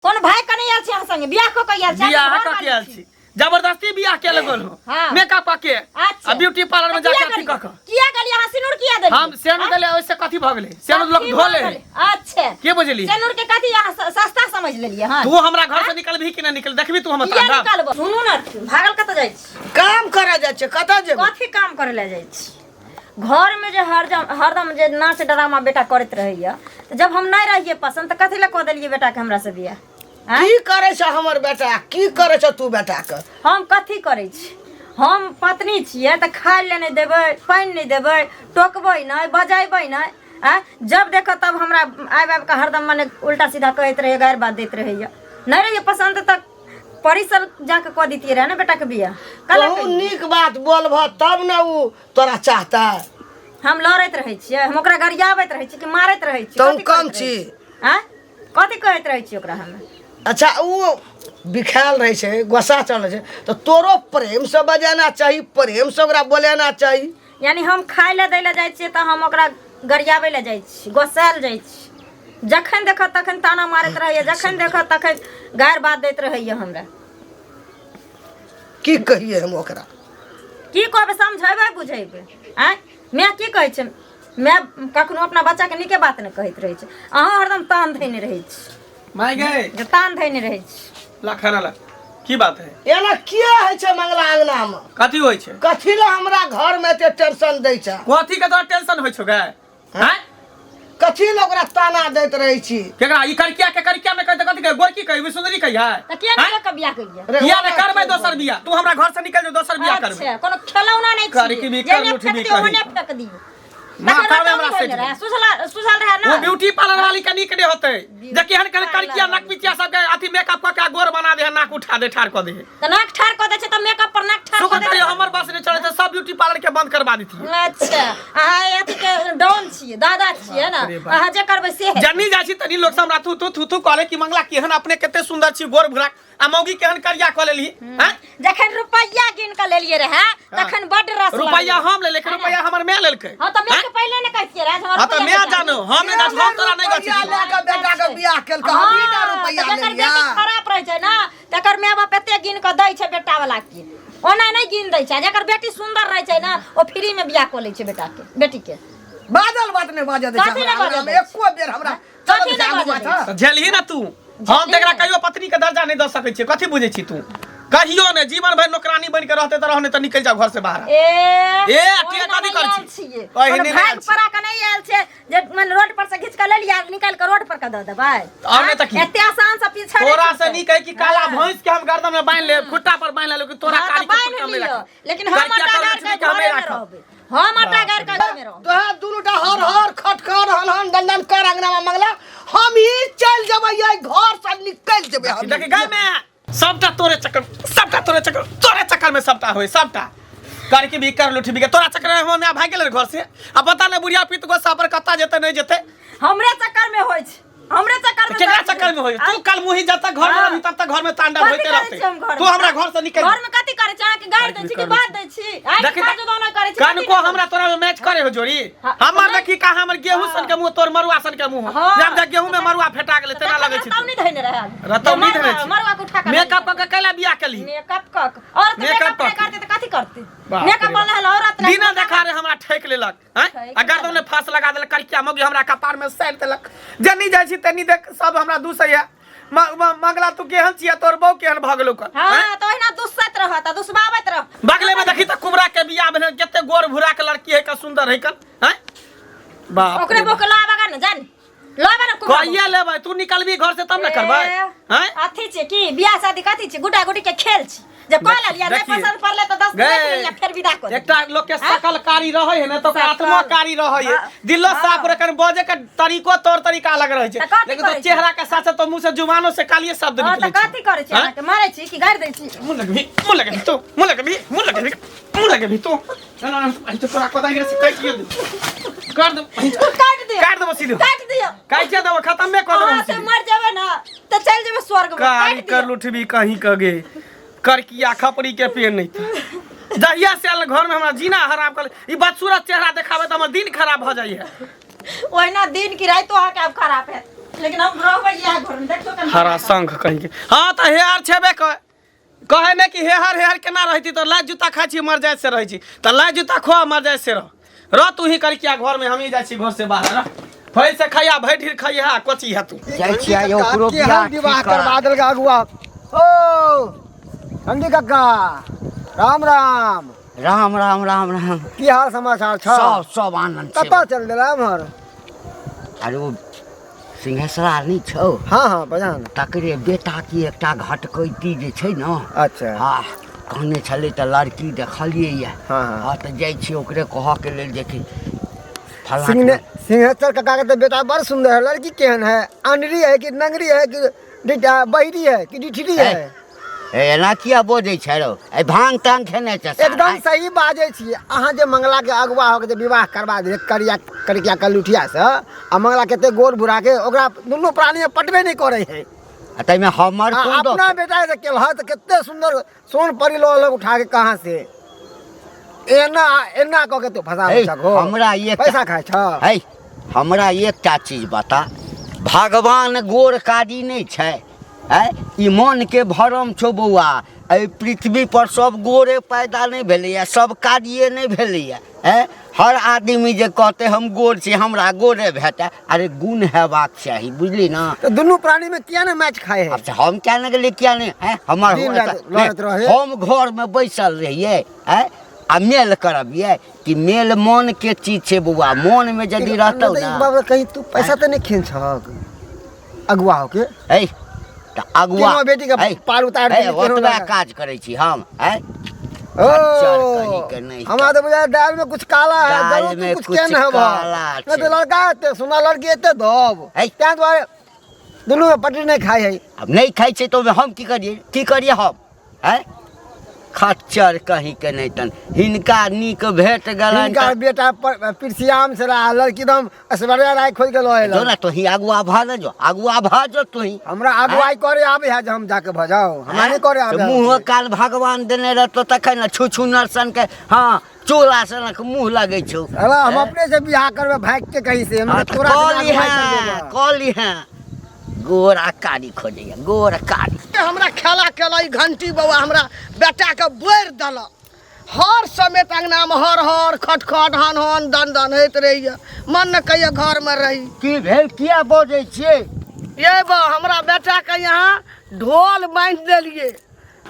कोन भाई कने आयल छी अहाँ संगे बियाह कऽ के आयल छी बियाह अहाँ कऽ घर के आयल वाली छी जबरदस्ती बियाह के लगल हो हाँ। मेकअप कऽ के अच्छा। आ ब्यूटी पार्लर में तऽ जाके किया अथी कऽ गेलियै? के किया गेलियै अहाँ सिनूर किया देलियै हम सेनु देले ओइसे कथी भऽ गेलै सेनु लोग कथी धो भऽ ले गेलै? अच्छा के बुझली सिनूर के कथी अहाँ सस्ता समझ लेलियै हँ तू हमरा घर से निकलबही कि ना निकल देखबी तू हमर किया तांडव निकलबो सुनू ने भागल कतऽ जाइ छी काम करे जाइ छै कतऽ जेबै कथी काम करे लए जाइ छी घरमे जे हरदम हरदम जे नाच ड्रामा बेटा करैत रहैया तऽ जब हम नहि रहियै पसन्द तऽ कथी लए कऽ देलियै बेटाके हमरा से बियाह आँय? की करे छै हमर बेटा की करे छै तू बेटा के हम कथी करै छी हम पत्नी छियै तऽ खाय लए नहि देबै पानि नहि देबै टोकबै नहि बजेबै नहि आँय जब देखो तब हमरा आबि आबि कऽ हरदम मने उल्टा सीधा कहैत रहैया गारि बात दैत रहैया नहि रहैया पसन्द तऽ परिसर जाके कऽ दितियै रहए ने बेटाके बियाह कला तू नीक बात बोलबह तब ने उ तोरा चाहता हम लड़ैत रहै छियै हम ओकरा गरियाबैत रहै छियै कि मारैत रहै छियै तहूँ कथी कम कहैत छी। रहै छियै? आँय कथी कहैत रहै छियै ओकरा हम अच्छा उ बिखायल रहै छै गोस्सा चढ़ल छै तऽ तोरो प्रेमसँ बजाना चाही प्रेमसँ ओकरा बोलेना चाही यानी हम खाय लए दै लए जाइ छियै तऽ हम ओकरा गरियाबै लए जाइ छी गोसायल जाइ छी जखन देखत तखन ताना मारैत रहैया जखन देखत तखन गारि बात दैत रहैया हमरा की कहिए हम ओकरा की कहबै समझेबै बुझेबै आँय माय की कहै छै माय कखनो अपना बच्चाके नीके बात नहि कहैत रहै छै अहाँ हरदम तान धयने रहै छी माय गए जे तान धयने रहै छी ला खाना ला की बात है एना किया होइ छै मंगला अंगनामे कथी होइ छै कथी लए हमरा घरमे एते टेंशन दै छै कथी के तोरा टेंशन होइ छौ गए हैं कथी लए ओकरा ताना दैत रहै छी केकरा ई करिकिया के करिकिया में कहते कथी कहे गोरकी कही सुंदरी कही है तऽ किया नहि कऽ बियाह केलियै रे, किया ओना नहि करबै दोसर बियाह तू हमरा घर से निकल जो दोसर बियाह करबै अच्छा कोनो खेलौना नहि करकी भी छियै कर, जेने लुठी फेक भी दियौ करी। ओने फेक दियौ माँ तखन करबै रतौनी हमरा धयने सेट रहए सुझल सुझल रहए वो ने ब्यूटी पार्लर वाली के नीक नहीं होते देखी हन कन करिकिया नक पिचिया सब के अथी मेकअप क के गोर बना दे नाक उठा दे ठार क दे तऽ नाक ठार कऽ दै छै तऽ मेकअप पर नाक ठार शुक्र कऽ दै करियो हमर बस नहीं चले सब ब्यूटी पार्लर के बंद करवा देती अच्छा अहाँ अथी के डॉन छियै दादा छियै ने रे बाप। अहाँ जे करबै से हेतै। जन्नी जाइ छी तनी लोग सब हमरा थू थू थू थू कहले कि मंगला केहन अपने कते सुंदर छी गोर भुरा आ मौगी केहन करिया कऽ लेली हैं जखन रुपैआ गिन कऽ लेलियै रहए तखन बड्ड रस रुपैआ लागलै। हम ले लेकिन रुपैआ हमर माय लेलकै हँ तऽ मायके पहिले ने कहितियै रहए जे हमरा हाँ तऽ रुपैआ माय चाही। जानो हम नहि गाछ हम तोरा नहि गाछ रुपैआ लए कऽ बेटा के बियाह केलकै हमही टा हँ, रुपैआ तऽ जकर लेलियै बेटी खराब रहै छै ने तकर माय बाप एते गिन कऽ दै छै बेटा वाला के ओना नहि गिन दै छै आ जकर बेटी सुंदर रहै छै ने ओ फ्री में बियाह कऽ लै छै बेटा के बेटी के बाजल बात नहि बाजऽ दै छै कथी नहि हमरा बाजऽ अंगनामे दै छै? एको बेर हमरा कथी चलऽ दै छै नहि आगू बाजऽ दै माथा तऽ झेलही ने तू हम तऽ एकरा कहियो पत्नी के दर्जा नहि दऽ सकै छियै कथी बुझै छी तू कहियो नहि जीवन भरि नौकरानी बनि के रहते तऽ रह नहि तऽ निकलि जाओ घर से बाहर ए ए, ओहिना किया कथी नहि करै आयल छी? छियै। ओहिने कोनो नहि भागि आयल छियै। पड़ा के नहि आयल छै जे मने रोड पर से घीच के लेलियै आ निकालि के रोड पर के दऽ देबै आओर नहि तऽ की? एते आसान से पीछा नहि तोरा से छूटतै। नीक है कि काला भैंस के हम गर्दन में बांध लेब खुट्टा पर बांध लेब लेकिन तोरा हाँ, तऽ कारी के बान्हि कुत्ता में लिअ, राखब लेकिन हम करिया आटा कर गारि लक्ष्मी के के हमे घरे में राखब। रहबै हम आटा गारि के घरे में रहबै तोहे दुनू टा हर हर खटखर हन हन दन दन कर अंगना में मंगला हम ही चल जेबै ये घर से निकल जेबै हम देखी गाय में सबटा तोरे चक्कर सबटा तोरे चक्कर तोरे चक्कर में सबटा होय सबटा करके भी कर लुठी भी तोरा चक्कर में हम भाग गेल घर से आ पता नहीं बुढ़िया पीत गोसा पर कत्ता जेते नहीं जेते हमरे चक्कर में होइ छै हमरे चक्कर में केकरा चक्कर में होय तू कल मुही जब तक घर में हाँ। रही तब तक घर में तांडव कथी होते करै रहते छी हम घर तू में? हमरा घर से निकल घर में कथी करै छी अहाँके गारि दै छी कि बात दै छी आइ देखी काजो दाना करै छी कान कथी को नहि हमरा तोरा में मैच करे हो जोड़ी हाँ, हमर नहि। देखी का हमर गेहूं सन के मुंह तोर मरुआ सन के मुंह हाँ। जब जब गेहूं में मरुआ फेटा गेलै तेना तखन लगै छै रतौनी धैने रहै रतौनी धैने छी। मरुआ के उठा के मेकअप क के कैला बियाह केली मेकअप क के औरत मेकअप मेकअप कऽ नहि के। करतै तऽ कथी करतै बाप रे मेकअप बाप। वाला हल औरत नहि बिना देखा रे हमरा ठेक लेलक हैं ठेक आ गर्दन में फांस लगा देलक करिया मौगी हमरा कपार में सैर देलक जनी जाइ छी तनी देख सब हमरा दूसैया मंगला तू केहन छिया तोर बहू केहन भऽ गेलौ कर हाँ तो ओहिना दुस्सैत रहत आ दुसबाबैत रह बगले में देखी तऽ कुबरा के बियाह भेल कते गोर भूरा के लड़की है का सुंदर है कन हैं बाप ओकरे रे बो के लाबा गा ने जान लाबा ने कुबरा कहिया लेबै तू निकलबी घर से तब ने करबै हैं अथी छै की बियाह शादी कथी छै गुड्डा गुड्डी के खेल छै जे कऽ लेलियै नहि देखिए। पसंद पड़लै तऽ 10 गए। दिन रखि लेलियै फेर विदा कऽ देलियै। एकटा लोक के सकल कारी रहै है ने तऽ ओकर सकल। आत्मा कारी रहै है हाँ। दिलो हाँ। साफ रखन बजे के तरीको तौर तरीका अलग रहै छै तऽ कथी लेकिन तो करै छै? चेहरा के साथ साथ तो मुंह से जुबानो से कालिए शब्द हँ निकलै तऽ छै कथी करै छी हाँ? अहाँके मारै छी कि गारि दै छी मुंह लगबी मुंह लगबी तू मुंह लगबी मुंह लगबी मुंह लगबी तू ना ना ना तो तोरा कोदा से काट दियो कर दे काटि दियौ काट देबो सीधे काटि दियौ काट देबो खत्म में कर अहाँ देबो से सीधे मर जेबै ने तऽ चलि जेबै स्वर्ग मे कारी काटि कर दियौ लुठबी कहीं कगे करकिया खपरी के पेड़ नहीं था जहिया से आयल घर में हमरा जीना हराम कर ई बदसूरत चेहरा देखावे त हमर दिन खराब भ जाइए ओहिना दिन की राति अहाँके आब खराब हैत लेकिन हम रहबै इएह घर में, देखियौ कनि। हरा शंख कहीं के। हाँ तऽ हेहर छेबे कह कहे ने कि हेहर हेहर केना रहती, तऽ लाज जूता खाइ छी मर जाय से रहै छी, तऽ लाज जूता खो मर जाय से रह। रह तू ही करकिया घर में, हम ही जाइ छी घर से बाहर। रह भरि से खैया, भरि ढीर खैया, कोची है तू। जाइ छियै ओकरो केहन बियाह विवाह ठीक करा। करवा देलक अगुआ। ओ चंडी कक्का, राम राम। राम राम राम राम। की हाल समाचार छ? सब सब आनंद छै। कतऽ चल देला एम्हर? अरे ओ सिंहेश्वरा नहि छौ? हाँ हाँ, बजा ने। तकरे बेटा की एकटा घटकैती जे छै ने। अच्छा। हाँ, कहने छलै तऽ लड़की देखलियै यऽ। हाँ, हाँ। हाँ, तऽ जाइ छी ओकरे कहऽके लेल जे कि फलाँ सिंहने सिंहेश्वर काका के तो बेटा बड़ सुंदर है। लड़की केहन है? अनरी है कि नंगरी है कि बहिरी है कि डिठरी है? ए, एना किया बजै छै रौ? ए भांग तांग खेने छै साला। एकदम सही बाजै छी अहाँ। जे मंगला के अगुआ हो के जे विवाह करवा दे करिया करिया कलुठिया से, आ मंगला कते गोर बुढ़ा के ओकरा दुनू प्राणी में पटबे नहीं करे है। आ ताहिमे हमर आ कोन दोष? अपना बेटा से केलह तऽ कते सुंदर सोन परी लऽ उठा के कहाँ से एना एना कऽ के तू फंसा हे, छको। हमरा एक पैसा खाइ छ। है, हमरा एकटा चीज बता, भगवान गोर कारी नहि छै? है, ई मनके भरम छौ बौआ। एहि पृथ्वी पर सब गोरे पैदा नहि भेलैए, सब कारिए नहि भेलैए। हैं, हर आदमी जे कहतै हम गोर छी, हमरा गोरे भेटै, अरे गुण हेबाक चाही, बुझली ने? तऽ दुनू प्राणी में किया ने मैच खाए है? आब से हम किया ने गेलियै, किया नहि? हैं, हमर दिन राति लड़ैत रहै। हम घरमे बैसल रहियै, हैं, आ मेल करबियै कि मेल मन के चीज छै बौआ, मनमे यदि रहतौ नहि ने। बाबा, कहीं तू पैसा तऽ नहि खेन छहक अगुआ होके? है तऽ अगुआ केनो बेटी के है, पार उतारि है, देली, केनो ओतबा लगा। काज करै छी हम, है। ओ खच्चर कहीं के नहि। हमरा तऽ बुझाय दाल में कुछ काला है। दालि जरूर तू में कुछ कुछ केन हेबह। काला नहि तऽ छै। लड़का एते सुना लड़की एते दब है। ताहि दुआरे दुनू में पटरी नहि खाइ है। आब नहि खाइ छै तऽ ओहिमे हम की करियै, की करियै हम? है खच्चर कहीं के नहि। तन हिनका नीक भेट गेलनि। हिनकर बेटा पिरसियाम से रहा, लड़की एकदम ऐश्वर्या राय खोज के लऽ जो एलक। ने तोही अगुआ भऽ ने जो, अगुआ भऽ जो तोही। हमरा अगुवाई करे आबे है जे हम जाके भऽ जाउ? हमरा नहि करे आबे है। मुँह कान भगवान देने रहतो तखन ने छू छू नरसन के, हाँ, चोला सनक मुँह लगै छौ। अरे हम अपने से बियाह करबै भागि के कहीं से, हमरा हाँ, तऽ तोरा कऽ बिना अगुवाई लिहें, करबेबै। कऽ लिहें। गोरा कारी खोजैया गोर कारी। हमरा खेला केला ई घंटी बौआ, हमरा बेटाके बोरि देलक। हर समय अंगनामे हर हर खट खट हन हन दन दन होइत रहैए, मन ने कहिया घरमे रही। की भेल, किया बजै छियै? ये बा, हमरा बेटाके यहाँ ढोल बान्हि देलियै,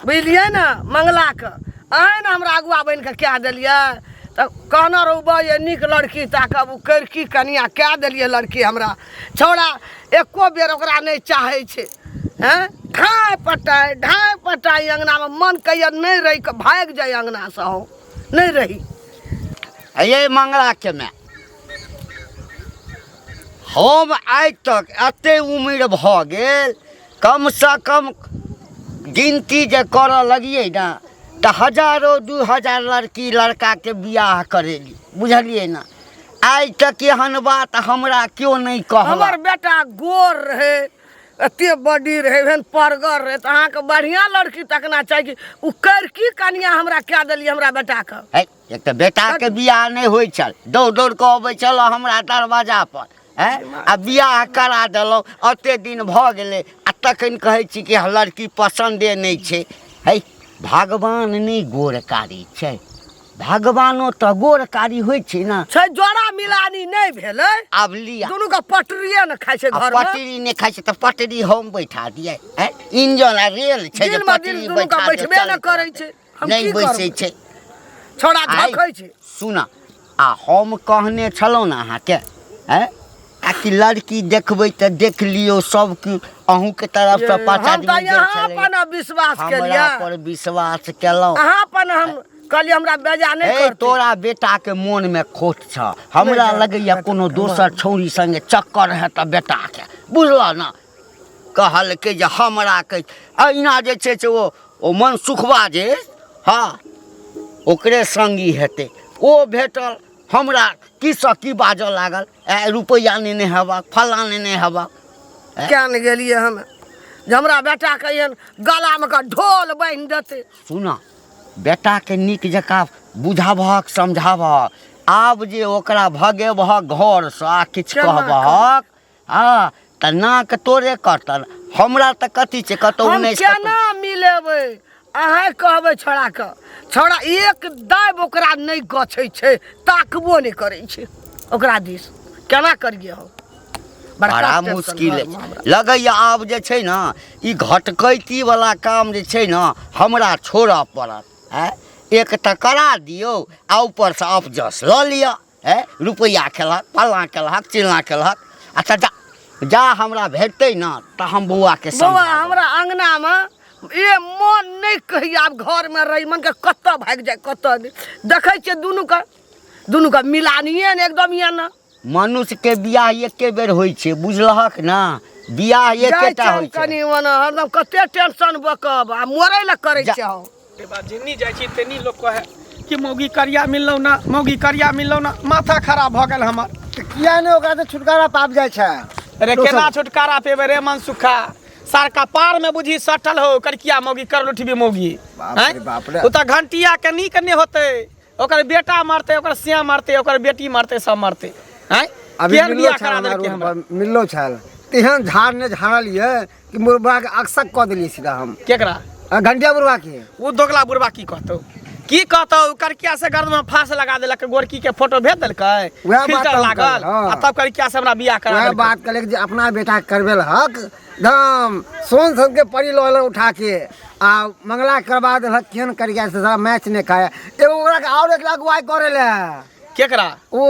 बुझलियै ने? मंगलाके अहेँ ने हमरा अगुआ बनि कऽ कए देलियै, तऽ कहने रहू बा ये नीक लड़की ताकब, ओ कड़की कनिया कए देलियै लड़की हमरा। छौड़ा एको बेर ओकरा नहि चाहै छै। हँ, ढाइ पटाइ ढाइ पटाइ अङ्गनामे, मन कहिया नहि रहि कऽ भागि जाइ अङ्गनासँ, हम नहि रही। ये मंगलाके माय, हम आइ तक एते उम्र भऽ गेल, कमसँ कम गिनती जे करऽ लगियै ने तऽ हजारो 2000 लड़की लड़काके बियाह करेली, बुझलियै ने? आइ तक एहन बात हमरा केओ नहि कहलक। हमर बेटा गोर रहै, एते बडी रहै, एहन परगर रहै, तऽ अहाँके बढ़िआँ लड़की तकना चाही कि ओ कड़की कनिया हमरा कए देलियै हमरा बेटाके। है, एक तऽ बेटाके बियाह नहि होइ छल, दौड़ दौड़ कऽ अबै छल हमरा दरवाजा पर, हैं, आ बियाह करा देलहुँ, एते दिन भऽ गेलै आ तखन कहै छी कि लड़की पसन्दे नहि छै। है, भगवान नहि गोर कारी छै? भगवानो तऽ गोर कारी होइ छै ने। छै, जोड़ा मिलानी नहि भेलै। आब लिअ, दुनू के पटरिये ने खाइ छै आ घरमे। पटरी नहि खाइ छै तऽ पटरी हम बैठा दियै? हैं, इंजन आ रेल छै जे दिल मे दिल पटरी दुनू के बैठा दियै, बैठबे ने चलैत करै रहतै। छै। हम नहि की बैसै करबै? छै। छौड़ा आइ झखै छै। सुन, आ हम कहने छलहुँ ने अहाँके, हैं, आ कि लड़की देखबै तऽ देख लियौ सब कि अहूँके तरफसँ पाँच हम आदमी तऽ गेल यहाँ छलै। अपन विश्वास हमरा केलियै, पर विश्वास केलहुँ अहाँ अपन, हम कहलियै हमरा बेजा नहि हे करतै। तोरा बेटाके मोनमे खोट छ, हमरा नहि, लगैया कोनो दोसर छौड़ी संगे चक्कर हेतऽ बेटाके, बुझलऽ ने? कहलकै जे हमरा के अहिना जे छै से ओ मनसुखबा जे, हाँ, ओकरे संगी हेतै, ओ भेटल हमरा, की सँ की बाजऽ लागल, ए रुपैआ नेने हेबक, फल्लाँ नेने हेबक। किया ने गेलियै हम जे हमरा बेटाके एहन गलामे के ढोल बान्हि देतै। सुन, बेटाके नीक जकाँ बुझाबहक समझाबहक। आब जे ओकरा भगेबहक घरसँ आ किछु केना कहबहक, हँ, तऽ नाक तोरे कटतन हमरा तऽ कथी छै कतहु हम उन्नैस केना मिलेबै अहाँ कहबै छोड़ाके छोड़ा एक दाबि ओकरा नहि गछै छै ताकबो नहि करै छै ओकरा दिस केना करियै हम बड़का बड़ा टेंशन मुश्किल घरमे हमरा। लगैए आब जे छै ने ई घटकैतीवला काम जे छै ने हमरा छोड़ऽ पड़त आँय एक तऽ करा दियौ आ ऊपरसँ अपजस लऽ लिअ आँय रुपैआ खेलहक फल्लाँ केलहक चिल्लाँ केलहक अच्छा जा जा हमरा भेटतै ने तऽ हम बौआके बौआ समझा देबै। हमरा अङ्गनामे ए मन नहि कहैए आब घरमे रही मनके कतऽ भागि जाय कतऽ नहि देखै छियै दुनूके दुनूके मिलानिए ने एकदम यऽ ने मनुष्यके बियाह एके बेर होइ छै बुझलहक ने बियाह जाइ एकेटा छियै होइ छै कनि ओना हरदम कते टेंशन बकब आ मरै लए करै जा- छै हम के बाद जेन्नी जाइ छी तेन्नी लोक कहै कि मौगी करिया मिललौ ना मौगी करिया मिललौ ना माथा खराब भऽ गेल हमर तऽ किया नहि ओकरा तऽ छुटकारा पाबि जाइ छै अरे केना छुटकारा पेबै रे मनसुखा सार कपार में बुझी सटल हो करकिया मौगी कर लुठबी मौगी बाप रे आँय? बाप रे। ओ तऽ घंटिया के नीक नहि होतै ओकर बेटा मरतै ओकर सिया मरतै ओकर बेटी मरतै सब मरतै आँय अभी केहन मिललो बियाह छल करा हमरा देलकै रोड हमरा पर मिललो छल तेहन झाड़ ने झाड़लियै कि बुढ़बा के अकसक कऽ देलियै सीधा हम केकरा आ घंटिया बुढ़बा के ओ दोगला बुढ़बा की कहतौ की कहतौ करकिया से गर्द में फांस लगा देलक गोरकी के फोटो भेज देलकै वएह बात फिल्टर हम लागल कहलियै, हाँ। आ तब करकिया से हमरा बियाह करा वएह देलकै बात कहलियै जे अपना बेटा के करबेलहक एकदम सोन सन के परी लऽ एलक उठा के आ मंगला करबा देलक केहन करिया से सारा मैच नहि खाय एगो ओकरा के और एक अगुवाई करे ले केकरा ओ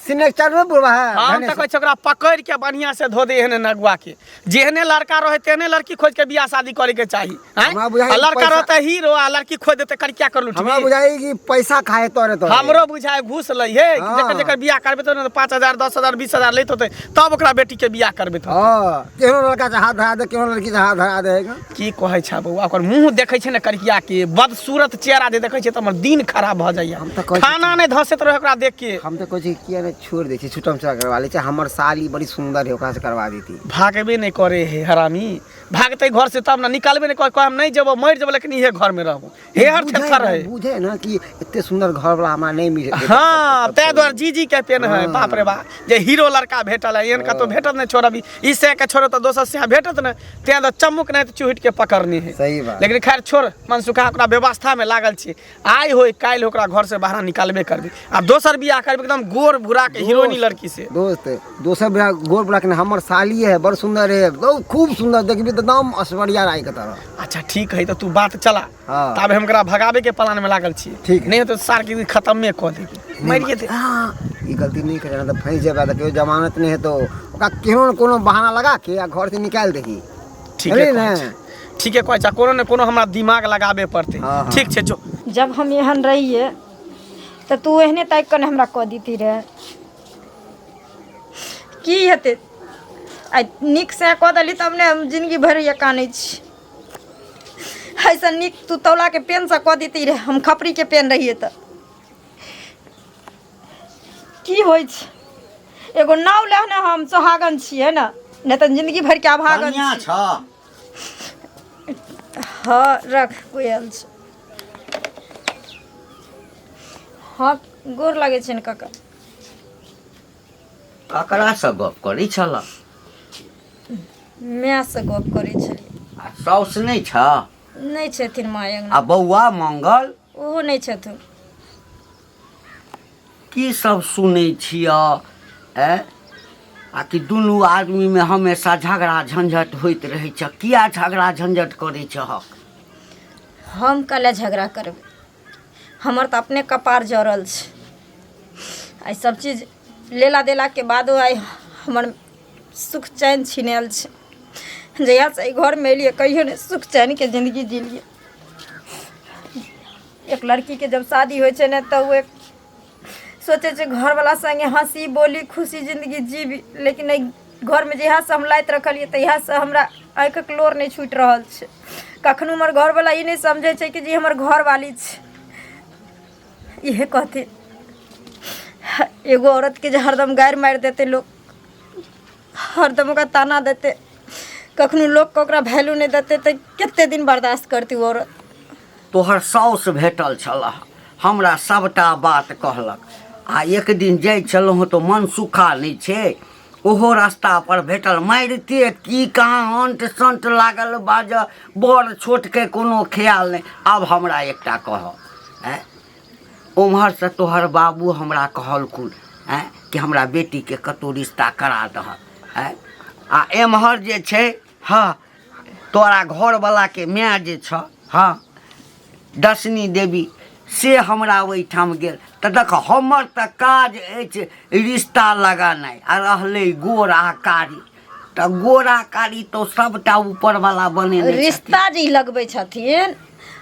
सिनेचर में बुढ़वा है हम धनेश। तऽ कहै छी ओकरा पकड़ि के बढ़िया से धो दे एहने नगुआ के जेहने लड़का रहे तेहने लड़की खोज के बियाह शादी करे के चाही आँय? हमरा बुझाइ आ लड़का पैसा- रहते हीरो आ लड़की खोज देते करिया कर लुटबी हमरा बुझाई कि पैसा खाए तोरे तोरे हमरो बुझाय घूस लै हे कि हाँ। जकर जकर बियाह करबे तो 5,000 10,000 20,000 लैत होते तब ओकरा बेटी के बियाह करबे तो हाँ केहनो लड़का से हाथ धरा दे केहनो लड़की से हाथ धरा दे की कहै छै बौआ ओकर मुँह देखै छै ने करिया के बदसूरत चेहरा जे देखै छै तऽ हमर दिन खराब भऽ जाइया हम तऽ कहै छी- खाना नहि धसैत रहै ओकरा देख के हम तऽ कहै छी किया नहि छोड़ि दै छी छुटम छुटा करवा लै छै हमर साली बड़ी सुन्दर है ओकरा से करवा देती भागबे नहि करे हे हरामी भागतै घर से तब ने निकालबे नहि करे हम नहि जेबो मरि जेबो लेकिन इहे घर में रहबो हे हर बुझे थेथर ना- है बुझे ना कि एते सुंदर घर वाला हमरा नहीं मिले हाँ ताहि दुआरे जी जी के पेन है बाप रे बा जे हीरो लड़का भेटल है एहन कतौ भेटत नहि छोड़ अभी ई से के छोड़ो तऽ दोसर से भेटत नहि तें तऽ चमुक नहि तऽ चुहिट के पकड़ने है सही बात। लेकिन खैर छोड़ मनसुखा ओकरा व्यवस्था में लागल छी आइ होय काल्हि ओकरा घर से बाहर निकालबे करबे आ दोसर बियाह करबे एकदम गोर भूरा के हीरोइनी लड़की से दोस्त दोसर बियाह गोर बुढ़ा के हमर साली है बड़ सुंदर है बहुत खूब सुंदर देखबी तऽ एकदम ऐश्वर्या राय के तरह अच्छा ठीक है तो तू बात चला हाँ। तब हम ओकरा भगाबे के प्लान में लागल छी ठीक है। नहीं तो सार के खत्मे कऽ देबी मरिए दे हाँ, ई गलती नहीं करे ना तो फंस जेबा तऽ केओ जमानत नहीं है तो ओकरा केहनो ने कोनो बहाना लगा के आ घर से निकालि दही ठीके बुझलियै कहै ने? छै ठीके कहै छै कोनो ने कोनो हमरा दिमाग लगाबे पड़तै हाँ, हाँ। ठीक छै जो जब हम एहन रहिए तऽ तू एहने ताकि कऽ ने हमरा कऽ दिती रहे की हेतै आइ नीकसँ कऽ देली तब ने हम जिनगी भरि ये कानै छी एहिसँ नीक तू तौलाके पेनसँ कऽ दिती रहे हम खपरीके पेन रहियै तऽ की होइ छै एगो नाव लए ने हम सोहागन छियै ने नहि तऽ जिन्दगी भरिके अभागन कनिया छी छ हँ रख कोयल छै हँ गोर लागै छै ने काका ककरासँ गप करै छल मायसँ गप करै छलियै आ साउस नहि छ नहि छथिन माय अङ्गना आ बौआ मंगल ओहो नहि छथिन की सब सुनै छिय ऐ आ कि दुनू आदमीमे हमेशा झगड़ा झंझट होइत रहै छ किया झगड़ा झंझट करै छहक हम कले झगड़ा करबै हमर तऽ अपने कपार जरल छै आइ सब चीज लेला देलाके बादो आइ हमर सुख चैन छिनायल छै जहियासँ एहि घरमे एलियै कहियो नहि सुख चैनके जिन्दगी जिलियै एक लड़कीके जब शादी होइ छै ने तऽ ओ एक सोचै छै घरवला सङ्गे हँसी बोली खुशी जिन्दगी जीबी लेकिन एहि घरमे जहियासँ हम लाति रखलियै तहियासँ हमरा आँखिक लोर नहि छूटि रहल छै कखनो हमर घरवला ई नहि समझै छै कि जे ई हमर घरवाली छै इहे कहथिन एगो औरतके जे हरदम गारि मारि देतै लोक हरदम ओकरा ताना देतै कखनो लोकके ओकरा वैल्यू नहि देतै तऽ कते दिन बर्दाश्त करतै ओ औरत तोहर साउस भेटल छलह हमरा सभटा बात कहलक आ एक दिन जाइ छलहुँ तऽ मनसुखा नहि छै ओहो रास्तापर भेटल मारिते की कहाँ अंट संट लागल बाज बड़ छोटके कोनो ख्याल नहि आब हमरा एकटा कहऽ आँय ओम्हरसँ तोहर बाबू हमरा कहलखुन आँय कि हमरा बेटीके कतहु रिश्ता करा दहक आँय आ एम्हर जे छै हँ तोरा घरवलाके माय जे छऽ हँ दशनी देवी से हमरा ओहिठाम गेल तऽ देख हमर तऽ काज अछि रिश्ता लगेनाइ आ रहलै गोर आ कारी तऽ गोरा कारी तऽ सभटा ऊपरवला बनेने छथिन। रिश्ता जे ई लगबै छथिन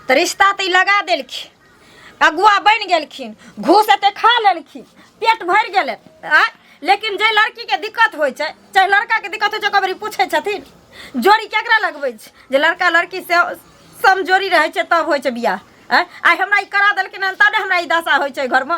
तऽ रिश्ता तऽ ई लगा देलखिन अगुआ बनि गेलखिन घूस एते खा लेलखिन पेट भरि गेलै आँय लेकिन जे लड़कीके दिक्कत होइ छै चाहे लड़काके दिक्कत होइ छै ओकर बेरी पूछै छथिन जोड़ी केकरा लगबै छै जे लड़का लड़की से समजोरी रहै छै तब होइ छै बियाह आँय आइ हमरा ई करा देलखिन हन तब ने हमरा ई दशा होइ छै घरमे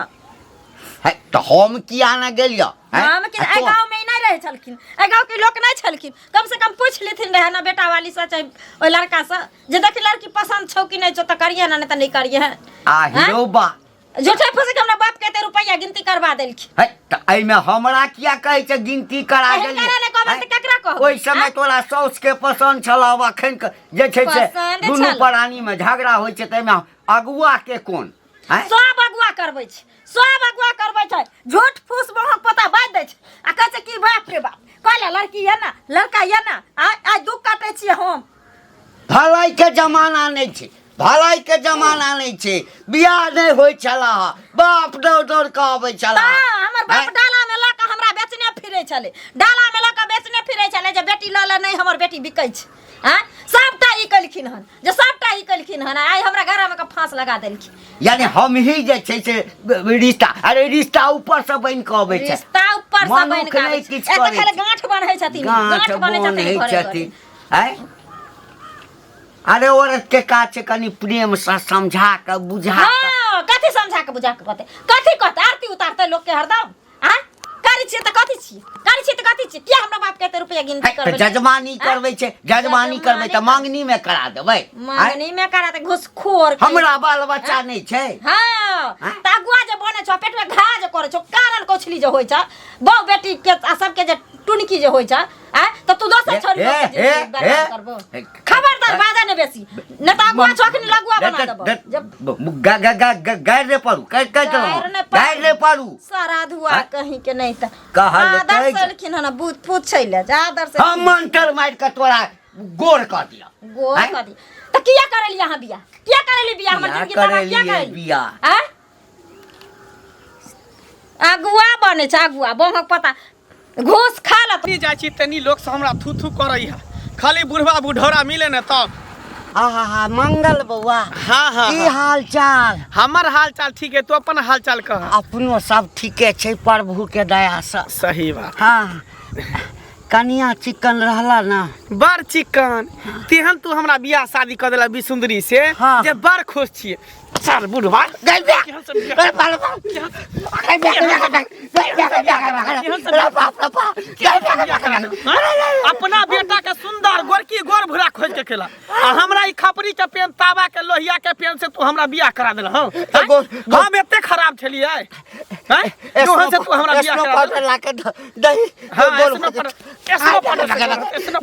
है, तऽ हम किया ने गेलियै हैं? हम कि एहि गाँव में ई नहि रहै छलखिन एहि गाँव के लोक नहि छलखिन कम से कम पूछि लेथिन रहै ने बेटा वाली से चाहे ओहि लड़का से जे देखी लड़की पसंद छौ कि नहि छौ तऽ करिहे ने नहि तऽ नहि करिहे आ हिरो बा झूठे फूसे के हमरा बाप के एते रुपैआ गिनती करवा देलखिन है, तऽ एहिमे हमरा किया कहै छै गिनती करा एहन देलियै करा ने कहबै हैं? तऽ केकरा कहबै? ओहि समय आँय? तोरा साउस के पसंद छल आब अखन के जे छै से पसंद दुनू छल। प्राणी मे झगड़ा होइ छै ताहिमे अगुआ के कोन हैं? सब अगुआ करबै छै सब अगुआ करबै छै झूठ फूस महक पता बाजि दै छै आ कहै छै कि बाप रे बाप कहले लड़की ये ना लड़का ये ना आइ आइ दुख काटै छियै हम भलाई के जमाना नहि छै भलाई के जमाना नहि छै बियाह नहि होइ छला बाप दौड़ दौड़ कऽ अबै छला तऽ हमर बाप डाला में लऽ कऽ हमरा बेचने फिरै छलै डाला में लऽ कऽ बेचने फिरै छलै जे बेटी लऽ ले नहि हमर बेटी बिकै छै आँय सबटा ई केलखिन हन जे सबटा ई केलखिन हन आइ हमरा घरमे के फांस लगा देलखिन यानी हम ही जे छै से रिश्ता अरे रिश्ता ऊपर से बनि कऽ अबै छै रिश्ता ऊपर से बनि मनुख कऽ आबै नहि छै। किछु एतऽ करै खाली छै। गांठ बन्है छथिन गाँठ गांठ बन्है बन्है छथिन घरे घरे छथिन आँय अरे औरत के काज छै कनि प्रेम से समझा कऽ बुझा कऽ हाँ कथी समझा के बुझा के कहते कथी कहते आरती उतारते लोग के हरदम आँ करै छियै तऽ कथी छियै करै छियै तऽ कथी छियै किया हमरा बाप के एते रुपया गिनती है, तऽ करबै जजमानी करबै छै जजमानी करबै तऽ मांगनी में करा देबै आँय? मांगनी में करा दे घुसखोर के। हमरा बाल बच्चा नहि छै हाँ आँय? तऽ अगुआ जे बनै छौ पेट में घा जे करै छौ कारण कोछली जे होइ छौ बहु बेटी के आ सबके जे टुनकी जे होइ छौ आँय तऽ तू दोसर छोरी हे, लोक के हे, जिंदगी बर्बाद हे, करबो हे, खबरदार बाजा ने बेसी ने तऽ अगुआ छौ अखनी लगुआ बना देबो जब गारि रे पड़ू कहि कहि गारि नहि देलहुँ पड़ू। गारि रे पड़ू सारा धुआ आँय? कहीं के नहीं तऽ कहलकै आदर जे- से एलखिन हन बूझ पूछै ले जे आदर से हम मंत्र मारि कऽ तोरा गोर कऽ दिअ गोर आँय? कऽ दी तऽ किया करेली अहाँ बियाह किया करेली बियाह हमर किया जिंदगी तबाह किया करेलियै करेली बियाह? आँय? अगुआ बनै छै अगुआ बहक पता घूस खा लत तनी जाइ छी तनी लोक सब हमरा थू थू करै है खाली बुढ़वा बुढ़ौरा मिले ने तब आहा हा मंगल बौआ हाँ हाँ की हाँ। हाल चाल हमर हाल चाल ठीक है तू अपन हाल चाल कह अपनो सब ठीके छै प्रभु के दया से सही बात हाँ कनिया चिकन रहला ना बड़ चिकन तेहन तू हमरा बियाह शादी कऽ देला बिसुंदरी से हाँ। जे बड़ खुश छियै सर बुढ़वा केहन सब बियाह- अपना बेटा के सुंदर गोरकी गोर भूरा खोज के खेला आ हमरा ई खपरी के पेन तावा के लोहिया के पेन से तू हमरा बियाह करा देला हँ हम एते खराब छलियै हैं जोहन से तू हमरा बियाह करा देला ला के दही हाँ, ऐसनो पर ऐसनो पर ऐसनो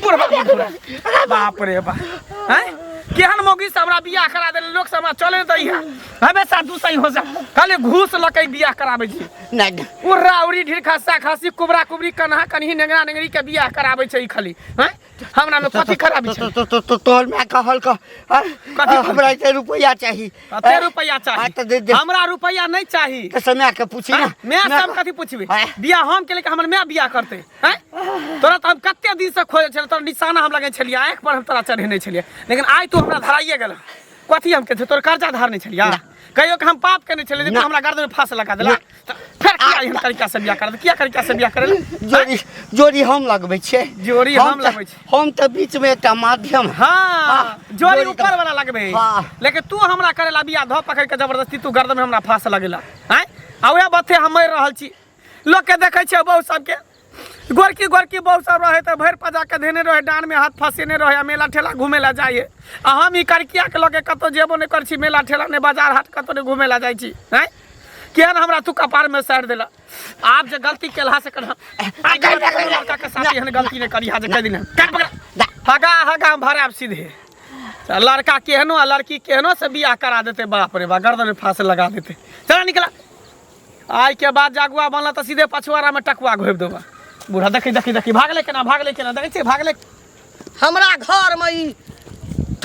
पर बाप रे बाप हैं केहन मौगी से हमरा बियाह करा देले लोक सब हमरा चले दै है हमेशा दू सही हो जा खाली घूस लके बियाह कराबै छी नहीं उर्रा उरी ढीर खस्सा खसी कुबरा कुबरी कन्हा कन्ही नेंगरा नेंगरी के बियाह कराबै छै ई खाली हैं हमरा में कथी खराबी छै तो तो तो तोहर माय कहल क कथी हमरा एते रुपैआ चाही कते रुपैआ हाँ, तऽ दे चाही दे। हमरा रुपैआ नहीं चाही तऽ समय के पूछी ना मैं सब कथी पूछबे बियाह हम केले कि हमर माय बियाह करते हैं तोरा तऽ हम कते दिन से खोजे छलियै तोरा निशाना हम लगै छलियै आँखि पर हम तोरा चढ़ेने छलियै लेकिन आइ तू हमरा धराइए गेल कथी हम केने तोर कर्जा धारने छलियै कहियो कि हम पाप केने छलियै जे तू हमरा गर्दन में फांस लगा देला तऽ फेर किया एहन तरीका से बियाह कर किया तरीका से बियाह करेला जोड़ी जोड़ी हम लगबै छियै जोड़ी हम तऽ- लगबै छियै। हम तऽ बीच में एकटा माध्यम हाँ हाँ, जोड़ी जोड़ी ऊपर तऽ- वाला लगबे हाँ। लेकिन तू हमरा करेला बियाह धो पकड़ के जबरदस्ती तू गर्दन में हमरा फांस लगेला आँय आ उएह बथे हम मरि रहल छी लोक के देखै छियै बहु सबके गोरकी गोरकी बहु सब रहे तऽ भरि पजा के धेने रहे डाँड़ में हाथ फंसेने रहे आ मेला ठेला घूमे ला जाइए आ हम ई करकिया के लऽ के कतौ जेबो नहि करै छी मेला ठेला नहि बाजार हाट कतौ नहि घूमे ला जाइ छी आँय केहन हमरा तू कपार में साइड देला आप जे गलती केलहा से करहा आइ के बाद कोनो लड़का के साथ एहन गलती नहीं करी हा जे कह दिन काट पकड़ हगा हगा हम भराब सीधे त लड़का केहनो आ लड़की केहनो से बियाह करा देते बाप रे बा गर्दन में फांस लगा देते चला निकला आइ के बाद जागुआ बनला तऽ सीधे पछुआरा में टकुआ घोपि देबा बूढ़ा देखी देखी देखी भागले केना भागले केना देखै छियै भागले हमरा घरमे ई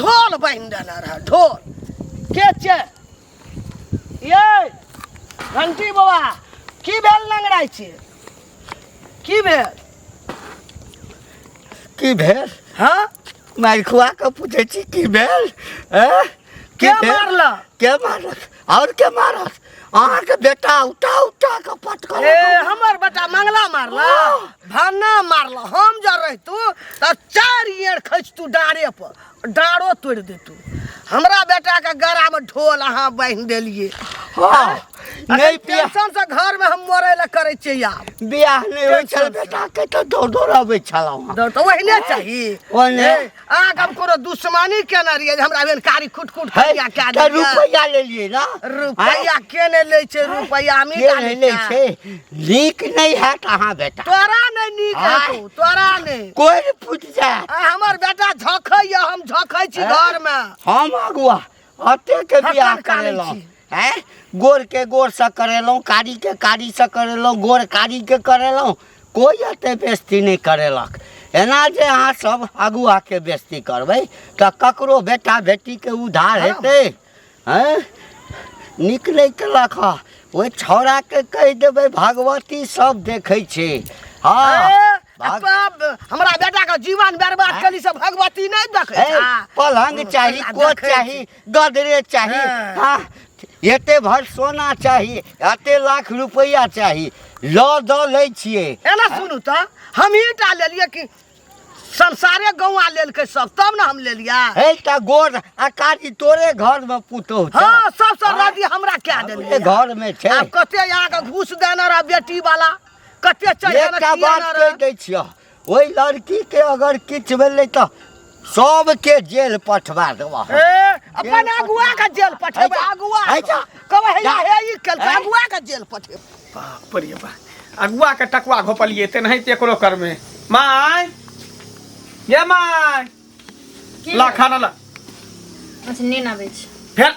ढोल बान्हि देने रहए ढोल के छै ये घंटी बाबा की भेल लंगड़ाइ छियै की भेल की भेल हाँ मारि खुआ कऽ पूछै छी की भेल एँ? की के भेल? मारलक? के मारलक आओर के मारत अहाँके बेटा उठा उठा कऽ पटकल ए हमर बेटा मंगला मारला भाना मारला हम जब रहितू तऽ चारि एड़ खसितू डाँरे पर डाँरो तोड़ि देतू हमरा बेटाके गरामे ढोल अहाँ बान्हि देलियै हँ नहि बियाह टेंशन से घर में हम मरे ला करै छियै आब बियाह नहि होइ छल टेंशन से। बेटाके तऽ दौड़ दौड़ अबै छलहुँ हँ दौड़ तऽ ओहिने चाही ओहने। ए, अहाँके हम कोनो दुश्मनी केने रहियै जे हमरा एहन कारी खुट खुट है करिया कए तऽ देलियै रुपैआ लेलियै ने रुपैआ के नहि लै छै रुपैआ हमही के टा नहि लै लै छै नीक नहि हैत अहाँ बेटा तोरा नहि नीक आँय। हेतौ तोरा नहि कोइ फुटि जायत आ हमर बेटा झखैया हम झखै छी आँय। घरमे हम अगुआ अतेके बियाह हक्कन कानै करेलहुँ छी। आँय गोरके गोरसँ करेलहुँ कारीके कारीसँ करेलहुँ गोर कारीके करेलहुँ कोइ एते बेस्ती नहि करेलक एना जे अहाँ सब अगुआके बेस्ती करबै तऽ ककरो बेटा बेटीके उद्धार हेतै आँय नीक नहि केलक हँ ओहि छौड़ाके कहि देबै भगवती सब देखै छै हँ ए, आ तब हमरा बेटा के जीवन बर्बाद केली से भगवती नहीं देखै हे, छा पलंग चाही आ कोच देखै चाही गदरे चाही हाँ। हाँ एते भर सोना चाही एते लाख रुपैआ चाही लऽ दऽ लै छियै एना सुनू तऽ हमही टा लेलियै कि संसारे गौआ लेलकै सब तब ने हम लेलियै हे तऽ गोर आ कारी तोरे घरमे पुतोह छौ। हाँ सब सब रदी हमरा कए हमरे देलियै घरमे छै आब कते अहाँके घूस देने रह बेटी वाला कते चढ़ेने एकटा बात किया कहि दै छियह ओहि लड़कीके अगर किछु भेलै तऽ सबके जेल पठवा देबह ए अपन अगुआ के जेल पठेबै अगुआ है जा। कहबै हे जा। हे ई केलकै हैं? अगुआ के जेल पठेबै बाप रे बाप अगुआ के टकुआ घोपलिए तेनाहिते एकरो करमे माय ये माय ला खाना ला अच्छा नीन आबै छै फेर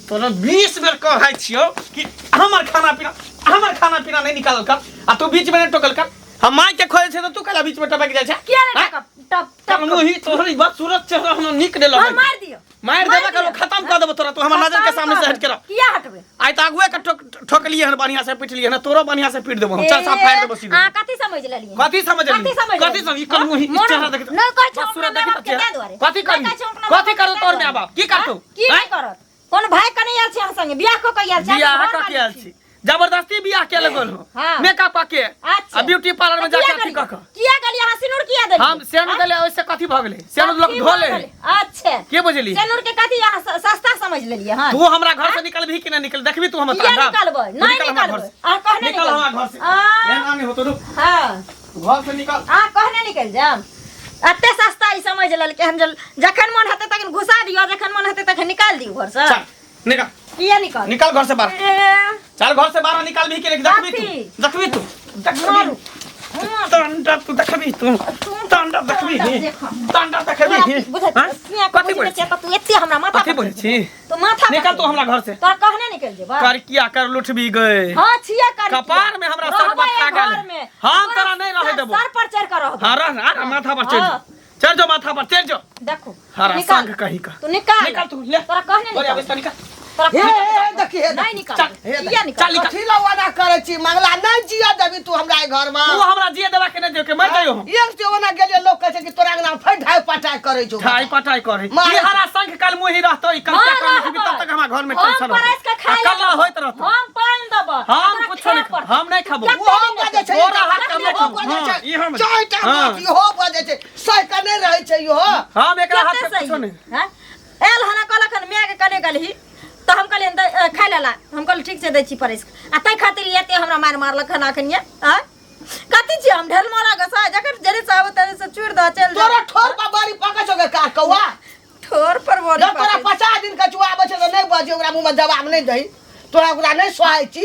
तोरा 20 बेर कहै छियौ कि हमर खाना पीना हमर खाना पीना नहीं निकालल कर आ तू बीच में नहीं टोकल कर हम माय के खोजे छै तऽ तू कैला बीच में टपक जाइ छै किया नहीं आँय? टकब टप तब टप मुही तोहर ई बात सूरत चेहरा हमरा नीक नहीं हाँ, लगै मार दियो मारि देबे करो खत्म कर देबो तोरा तू हमर नजर के सामने से हट के रह किया हटबे आइ तऽ आगुए के ठोक ठोकलिए हन बढ़िया से पिटलिए हन तोरो बढ़िया से पीट देबो हम चल साफ फाड़ देबो सीधे आ कथी समझ लेलिए कथी समझ कथी लेलिए समझ कथी समझ ई कल मुही ई चेहरा देख नहीं कहै छै सूरत अपना देखी माय तऽ बाप के चेहरा ताहि दुआरे कथी नहि करी कहै छै अपना कथी माय करू बाप के तोर ताहि माय बाप की दुआरे। करतौ की आँय? नहीं करत कोन भाई कने आयल छी अहाँ संगे बियाह कऽ के आयल छी बियाह अहाँ कऽ घर के आयल वाली छी जबरदस्ती बियाह के लगल हो हाँ। मेकअप कऽ के अच्छा। आ ब्यूटी पार्लर में तऽ जाके किया अथी कऽ गेलियै? कऽ किया गेलियै अहाँ सिनूर किया देलियै हम सेनु देले ओइसे कथी भऽ गेलै सेनु लोग कथी धो भऽ ले गेलै? अच्छा के बुझली सिनूर के कथी अहाँ सस्ता समझ लेलियै हँ तू हमरा घर से निकलबही कि नहीं निकल देखबी तू हमर किया तांडव? निकलबै तू नहीं निकल हमरा घर निकलबै से। अहाँ कहने निकल हमरा घर से आ, एना नहीं होतो रुक हाँ घर से निकल अहाँ कहने निकलि जायब एते सस्ता ई समझ लेलकै हन जे जखन मन हेतै तखन घुसा दियौ जखन मन हेतै तखन निकालि दियौ घरसँ चल निकल किया निकल निकल घर से बाहर ए, चल घर से बाहर निकाल भी के नहीं देखबी कथी? तू देखबी तू देखबी मारू। तांडा तू देखबी तू तांडा देखबी तांडा देखबी बुझै हाँ? छियै कथी बोलै छियै तऽ तू एते हमरा माथा कथी बोलै छी तू माथा निकल तू हमरा घर से तोरा कहने निकल जेबा कर किया कर लुटबी गए हां छियै कर कपार में हमरा सर पर खा गेल। हम तोरा नहीं रहै देबो। सर पर चढ़ के रहबे हाँ रह ना ना, माथा पर चढ़ हाँ। जो चढ़ जो माथा पर चढ़ जो देखो हरा निकाल। संग कहीं का तू निकाल निकाल तू ले तोरा कहने बोले निकाल अबे निकाल तोरा हे कहने हे देखी हे नहीं निकाल चल, किया निकाल चल, निकाल। कथी ला ओना करै छी मंगला नहीं जिया देबी तू हमरा घर में तू हमरा जिए देबा के नहीं देबे के मर जाइयो हम एक से ओना गेलियै लोग कहै छै कि तोरा अंगना में फेर ढाई पटाई करै छौ ठाई पटाई करे मारे ई हरा संग कल मुही रहतो ई कल हाँ, क्या कर रहबै। तब तक हमरा घर में हम टेंशन परसि के खाय कल लेबै। होइत रहतो हम पानि देबै हम तोरा कुछो खाय नहीं पड़तौ। हम नहीं खाबो कते ओहो दिन बजै छै तोरा हाथ के हम ओहो नहीं बजै खाबो। छै हाँ, ई हम- चारिटा हाँ। बात इहो बजै छै सहि कऽ नहि रहै छै इहो हम एकरा हाथ कते के कुछो सही नहीं हैं? आयल हना कहलक हन मायके कने गेलही तऽ हम कहलियनि खाय लेला हम कहलियै ठीक छै दै छी परसि कऽ। आ ताहि खातिर ई एते हमरा मारि मारलक हन अखन ये आँय कथी छियै हम ढेल मारा गोसा जखन जरे से आबो तरे से चूर दऽ चलि तोरा जा ठोर पर बड़ी पकै छौ गे का कौआ ठोर पर बड़ी जब तोरा पकै 50 दिन कछुआ आबै छै तऽ नहि बजे ओकरा मुँहमे जवाब नहि दही तोरा ओकरा नहि सोहाइ छी।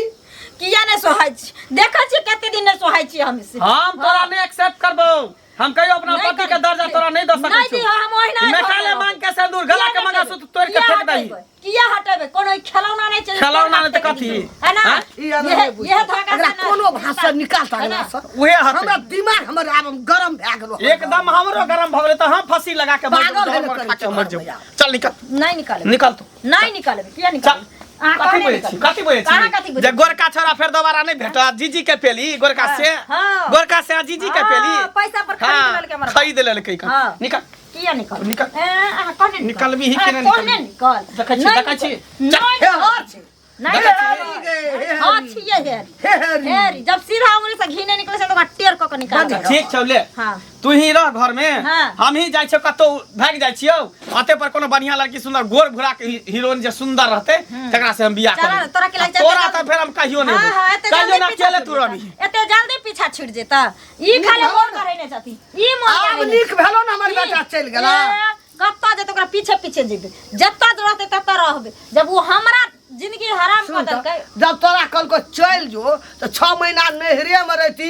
किया नहि सोहाइ छी? देखै छियै कते दिन नहि सोहाइ छी हम से। हम तोरा नहि एक्सेप्ट करबौ। हम कहियो अपना नहि पति के करबै। दर्जा तोरा नहि दऽ सकै नहि छियौ। दिहऽ, हम ओहिना मेटाले घर मांग के सिंदूर गला के किया मंगलसूत्र तोड़ि के किया फेंक दही। हटेबै? किया हटेबै? कोनो ई खेलौना नहि छै। खेलौना नहि तऽ कथी? है ना? हाँ? ई आर यह नहि बुझै। यह धागा एकरा से ना- कोनो भाषा निकाल है ना? ता से। उहे हते। हमरा दिमाग हमर आब गरम भए गेलो। एकदम हमरो गरम भऽ गेलै तऽ हम फंसी लगा के मर पागल जेबौ, है ने जहर करै खा के छै मर जेबौ। भैया। चल निकल। नहीं निकालबै। निकल तू। नहीं निकालबै। किया चल। निकालबै? अहाँ कथी कहने बजै छी? निकालबै। कथी बजै कहाँ छी? कथी बजै जे गोरका छोरा फेर दोबारा नहि भेटत। जीजी के पेली गोरका से। हाँ। गोरका से आ जीजी के हाँ, पेली। पैसा पर खरीद हाँ, लेलकै हमर बाप। खरीद लेलकै। हाँ। निकल। किया निकल? निकल। ए, अहाँ कहने निकल। निकलबी ही अहाँ कि नहि कहने निकलबी? निकल। देखै छी, नहीं देखै छी। निकल। चल। नहीं हे निकल। हर छै। नहीं देखै निकल। गे, हे हाँ, हरी। छियै हेरी। हे हरी। हेरी। जब सीधा उंगली से घी नहीं निकले छै तऽ ओकरा टेढ़ कऽ के निकाल। ठीक छौ ले। हाँ। तू ही रह घर में। हाँ। हम ही जाइ छियौ कतौ भागि जाइ छियौ। अते पर कोनो बढ़िया लड़की सुंदर गोर भूरा के हीरोइन जे सुंदर रहते तकरा से हम बियाह चल, करबै। तोरा के लागि तोरा जल्दी- तऽ फेर हम कहियो नहि हाँ, हाँ, देबौ। एते कहियो जल्दी ना पीछा अकेले छुटि तू रहबी। जेता। एते जल्दी पीछा छुटि जेता। ई खाली मोन करे नहि छथि। ई मोन आब करे नहि। नीक भेलो ने हमर बेटा चलि गेला। ए, कतऽ जेतै ओकरा पीछे पीछे जेबै। जतऽ रहतै ततऽ रहबै। जब ओ हमरा जिंदगी हराम कऽ सुन तऽ, देलकै। जब तोरा कहलको चलि जो तऽ 6 महीना नैहरे मे रहती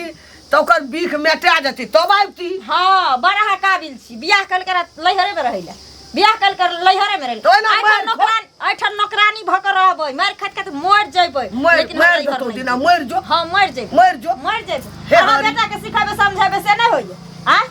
तऽ ओकर बीख मेटा जेती तब आबती। हाँ, बड़ा अहाँ काबिल छी। बियाह कल के लैहरे में रहै लए। बियाह कल के लैहरे में रहै तऽ ओहिना लए। मारि एहिठाम नौकरानी भऽ के रहबै। मारि खाइत खाइत मरि जेबै। मरि लेकिन हम मरि लैहर जेतौ नहि दिना जेबै। मरि जो। हाँ, मरि जेबै। मरि जो। मरि जेबै। हे अहाँ हरि। बेटा के सिखेबै समझेबै से नहि होइए। आँय?